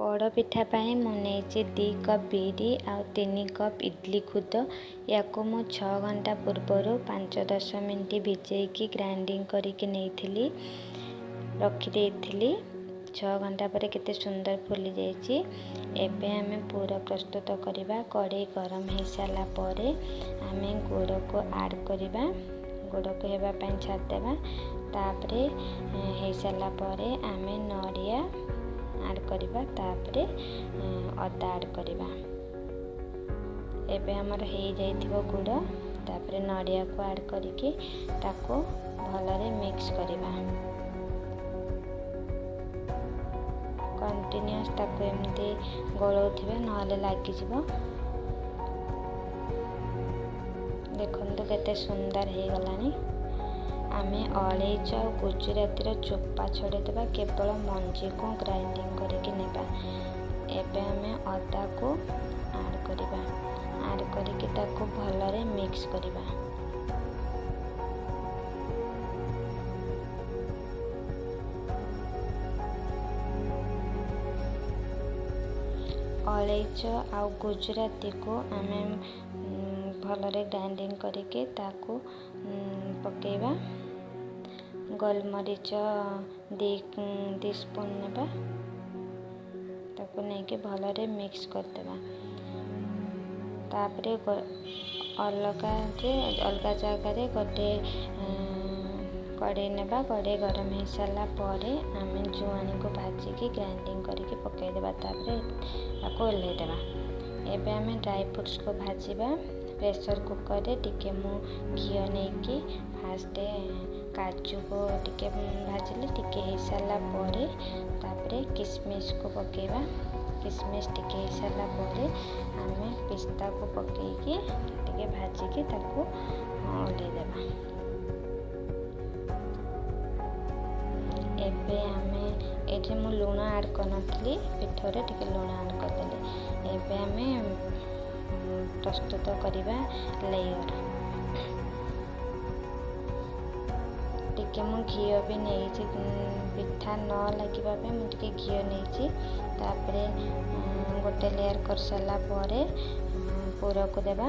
ପୋଡ଼ପିଠା ପାଇଁ ମୁଁ ନେଇଛି 2 କପ୍ ବିରି ଆଉ 3 କପ୍ ଇଡ଼ଲି ଖୁଦ। ୟାକୁ ମୁଁ 6 ଘଣ୍ଟା ପୂର୍ବରୁ 5-10 ମିନିଟ୍ ଭିଜେଇକି ଗ୍ରାଇଣ୍ଡିଙ୍ଗ କରିକି ନେଇଥିଲି, ରଖିଦେଇଥିଲି। 6 ଘଣ୍ଟା ପରେ କେତେ ସୁନ୍ଦର ଫୁଲି ଯାଇଛି। ଏବେ ଆମେ ପୁର ପ୍ରସ୍ତୁତ କରିବା। କଡ଼େଇ ଗରମ ହେଇସାରିଲା ପରେ ଆମେ ଗୁଡ଼କୁ ଆଡ଼୍ କରିବା। ଗୁଡ଼କୁ ହେବା ପାଇଁ ଛାଡ଼ିଦେବା। ତାପରେ ହେଇସାରିଲା ପରେ ଆମେ ନଡ଼ିଆ ଆଡ଼୍ କରିବା। ତାପରେ ଅଦା ଆଡ଼୍ କରିବା। ଏବେ ଆମର ହେଇଯାଇଥିବ ଗୁଡ଼। ତାପରେ ନଡ଼ିଆକୁ ଆଡ଼୍ କରିକି ତାକୁ ଭଲରେ ମିକ୍ସ କରିବା। କଣ୍ଟିନ୍ୟୁଅସ୍ ତାକୁ ଏମିତି ଗୋଳଉଥିବେ, ନହେଲେ ଲାଗିଯିବ। ଦେଖନ୍ତୁ କେତେ ସୁନ୍ଦର ହେଇଗଲାଣି। ଆମେ ଅଳେଇଚ ଆଉ ଗୁଜୁରାତିର ଚୋପା ଛଡ଼େଇଦେବା, କେବଳ ମଞ୍ଜିକୁ ଗ୍ରାଇଣ୍ଡିଙ୍ଗ କରିକି ନେବା। ଏବେ ଆମେ ଅଦାକୁ ଆଡ଼୍ କରିବା। ଆଡ଼୍ କରିକି ତାକୁ ଭଲରେ ମିକ୍ସ କରିବା। ଅଳେଇଚ ଆଉ ଗୁଜୁରାତିକୁ ଆମେ ଭଲରେ ଗ୍ରାଇଣ୍ଡିଙ୍ଗ କରିକି ତାକୁ ପକେଇବା। ଗୋଲମରିଚ 2 ସ୍ପୁନ୍ ନେବା। ତାକୁ ନେଇକି ଭଲରେ ମିକ୍ସ କରିଦେବା। ତାପରେ ଅଲଗା ଜାଗାରେ ଗୋଟେ କଡ଼େଇ ନେବା। କଡ଼େଇ ଗରମ ହେଇସାରିଲା ପରେ ଆମେ ଜୁଆଣିକୁ ଭାଜିକି ଗ୍ରାଇଣ୍ଡିଙ୍ଗ କରିକି ପକେଇଦେବା। ତାପରେ ତାକୁ ଓହ୍ଲେଇଦେବା। ଏବେ ଆମେ ଡ୍ରାଇ ଫ୍ରୁଟ୍ସକୁ ଭାଜିବା। ପ୍ରେସର୍ କୁକର୍ରେ ଟିକେ ମୁଁ ଘିଅ ନେଇକି ଫାଷ୍ଟ କାଜୁକୁ ଟିକେ ଭାଜିଲି। ଟିକେ ହେଇସାରିଲା ପରେ ତାପରେ କିସମିସକୁ ପକେଇବା। କିସମିସ ଟିକେ ହେଇସାରିଲା ପରେ ଆମେ ପିସ୍ତାକୁ ପକେଇକି ଟିକେ ଭାଜିକି ତାକୁ ଓହ୍ଲେଇଦେବା। ଏବେ ଆମେ ଏଇଠି ମୁଁ ଲୁଣ ଆଡ଼୍ କରିନଥିଲି, ପିଠରେ ଟିକେ ଲୁଣ ଆଡ଼୍ କରିଦେଲି। ଏବେ ଆମେ ପ୍ରସ୍ତୁତ କରିବା ଲେୟର୍। ଟିକେ ମୁଁ ଘିଅ ବି ନେଇଛି, ପିଠା ନ ଲାଗିବା ପାଇଁ ମୁଁ ଟିକେ ଘିଅ ନେଇଛି। ତାପରେ ଗୋଟେ ଲେୟର୍ କରିସାରିଲା ପରେ ପୁରକୁ ଦେବା।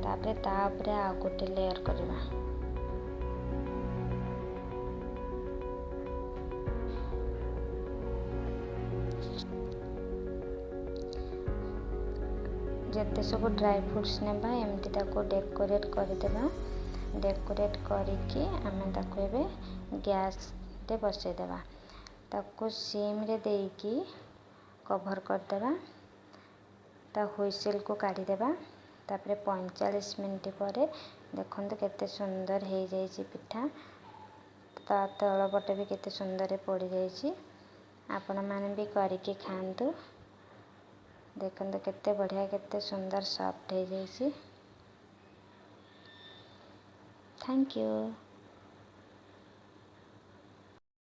ତାପରେ ତା ଉପରେ ଆଉ ଗୋଟେ ଲେୟର୍ କରିବା। ଯେତେ ସବୁ ଡ୍ରାଇ ଫ୍ରୁଟ୍ସ ନେବା ଏମିତି ତାକୁ ଡେକୋରେଟ୍ କରିଦେବା। ଡେକୋରେଟ୍ କରିକି ଆମେ ତାକୁ ଏବେ ଗ୍ୟାସ୍ରେ ବସେଇଦେବା। ତାକୁ ସିମ୍ରେ ଦେଇକି କଭର୍ କରିଦେବା। ତା ହୁଇସିଲ୍କୁ କାଢ଼ିଦେବା। ତାପରେ 45 ମିନିଟ୍ ପରେ ଦେଖନ୍ତୁ କେତେ ସୁନ୍ଦର ହେଇଯାଇଛି ପିଠା। ତା ତଳ ପଟେ ବି କେତେ ସୁନ୍ଦର ପୋଡ଼ିଯାଇଛି। ଆପଣମାନେ ବି କରିକି ଖାଆନ୍ତୁ। ଦେଖନ୍ତୁ କେତେ ବଢ଼ିଆ, କେତେ ସୁନ୍ଦର ସଫ୍ଟ ହେଇଯାଇଛି। Thank you.